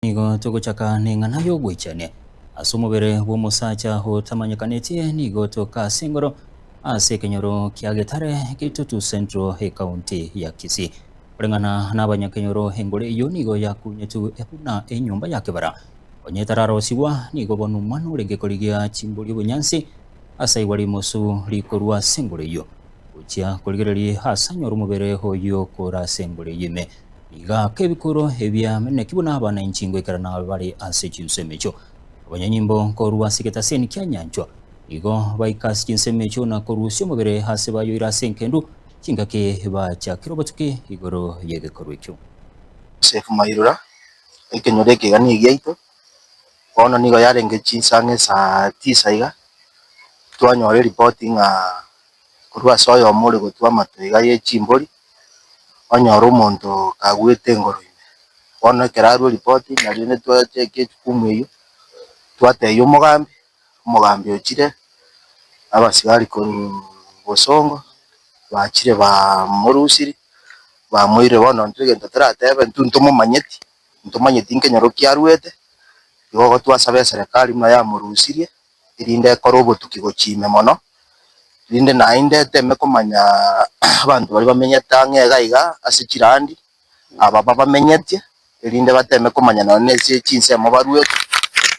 Nigo togochaka neng'ana y'ogwechania ase omobere bw'omosacha otamanyekanetie nigo otoka ase engoro ase ekenyoro kia Getare, Kitutu Central, ekaunti ya Kisii. Koreng'ana n'abanyakenyoro engoro eyio nigo yakunyetwe buna enyomba ya kebara. Onye etararosigwa nigo bono omwana orenge korigia chimbori obonyansi ase aigwa rimosu rikorwa ase engoro eyio gochia korigereria ase anyore omobere oyio kore ase engoro eyio ime. Nigo ebikuro ebia meneki buna abana inchingo ekero nabe bare ase chinsemo echio. Abanyanyimbo nkorua ase egetaseni kia nyanchwa, nigo baika ase chinsemo echio na korusia omobere ase bayoire ase enkendu, chingaki bachakire obotuki igoro y'egekorwa ekio. Yosefu Mairura, Ekenyoro eke iga negiaito, bono nigo yarenge chinsa ang'e saa tisa iga, twanyora eripoti ng'a korwa ase oyomo ore gotwa amato iga ye chimbori, onyore omonto kagwete engoro ime. Bono ekero arwa eripoti nario rende twacheki ejukumu eywo, twatebia omogambi, omogambi ochire, abasigari korwa bosongo, bachire bamorusiri, bamoirire bono intwe egento toratebe intwe ntomomanyeti, ntomanyeti nkenyoro ki arwete, igo igo twasaba eserekari buna yamorusirie. erinde ekore obotuki gochia ime mono, rinde naende eteme komanya abanto baria bamenyete ang'e iga iga ase chirandi, aba babamenyetie, erinde bateme komanya nonye na ase chinsemo baruete,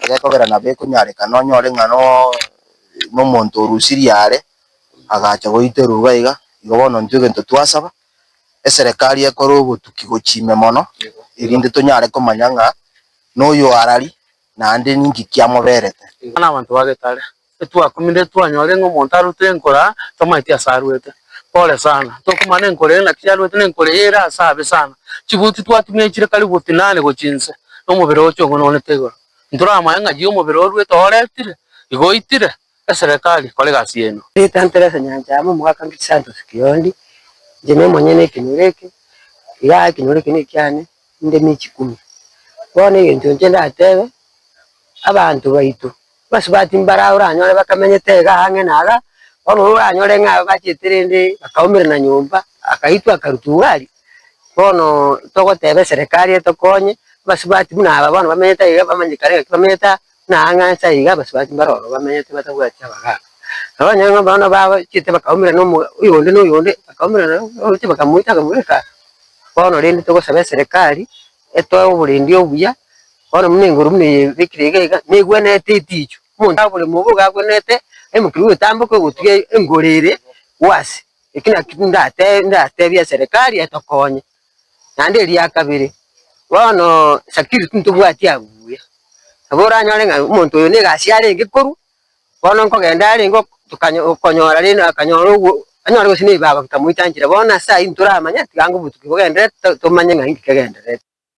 egekogera nabo ekonyarekana onyore ng'a noo na omonto orusirie are, agacha goiterwa iga iga, igo bono intwe egento twasaba, eserekari ekore obotuki gochia ime mono, erinde tonyare komanya ng'a noyo arari. naende ninki kiamoberete? Na abanto ba Getare, etwakumire twanyora ng'a omonto arute enkoro aa, tomaeti ase arwete. Pole sana, tokomanya enkoro eye naki yarwete, na enkoro eye ere ase abe sana. Chibuti twatumia chire karibu tinane gochia inse, na omobere oche ong'ononete igoro. Ntoramanye ng'ai omobere orwete oretire, igo oitire, eserekari kora egasi yaino. Reta Teresa Nyanchama, omogaka Ngiti Santos Kiondi, inche nomonyene ekenyoro eke, igaa ekenyoro eke nekiane. inde nechikumi. Bono egento inche ndatebe, abanto baito, abasubati mbare oranyore bakamenyete iga ang'e na iga, bono oranyore ng'a bachete rende bakaumerana nyomba, akaitwa akarutwa iga aria, bono togoteba eserekari etokonye, abasubati buna aba bono bamenyete iga bamanyekane ng'aki bamenyete aa, buna ang'e ase aiga abasubati mbare ororo bamenyete batabwati abagaka. Nabo okonyora ng'a bono bachete bakaumerana omo oyonde na oyonde, bakaumerana oroche bakamoita bakamobeka. Bono rende togosaba eserekari, etoe oborendi obuya, bono buna engoro buna eye ebekire iga iga, negwenerete etichwe. Omonto aboremo obo iga agwenerete, aimokerwe egetambo kegotiga engoro ere gwase. Eki nakio ndate ndatebie eserekari etokonye. Naende eria kabere, bono security ntobwati abwo buya, nabo oranyore ng'a omonto oyo na egasi yarenge korwa. Bono nkogenda arenge okonyora rende akanyora ogo anyore gose na ebibago bikamoita nchera. Bono ase ayio ntoramanya tiga ango obotuki bogendererete tomanye ng'a inki kegendererete.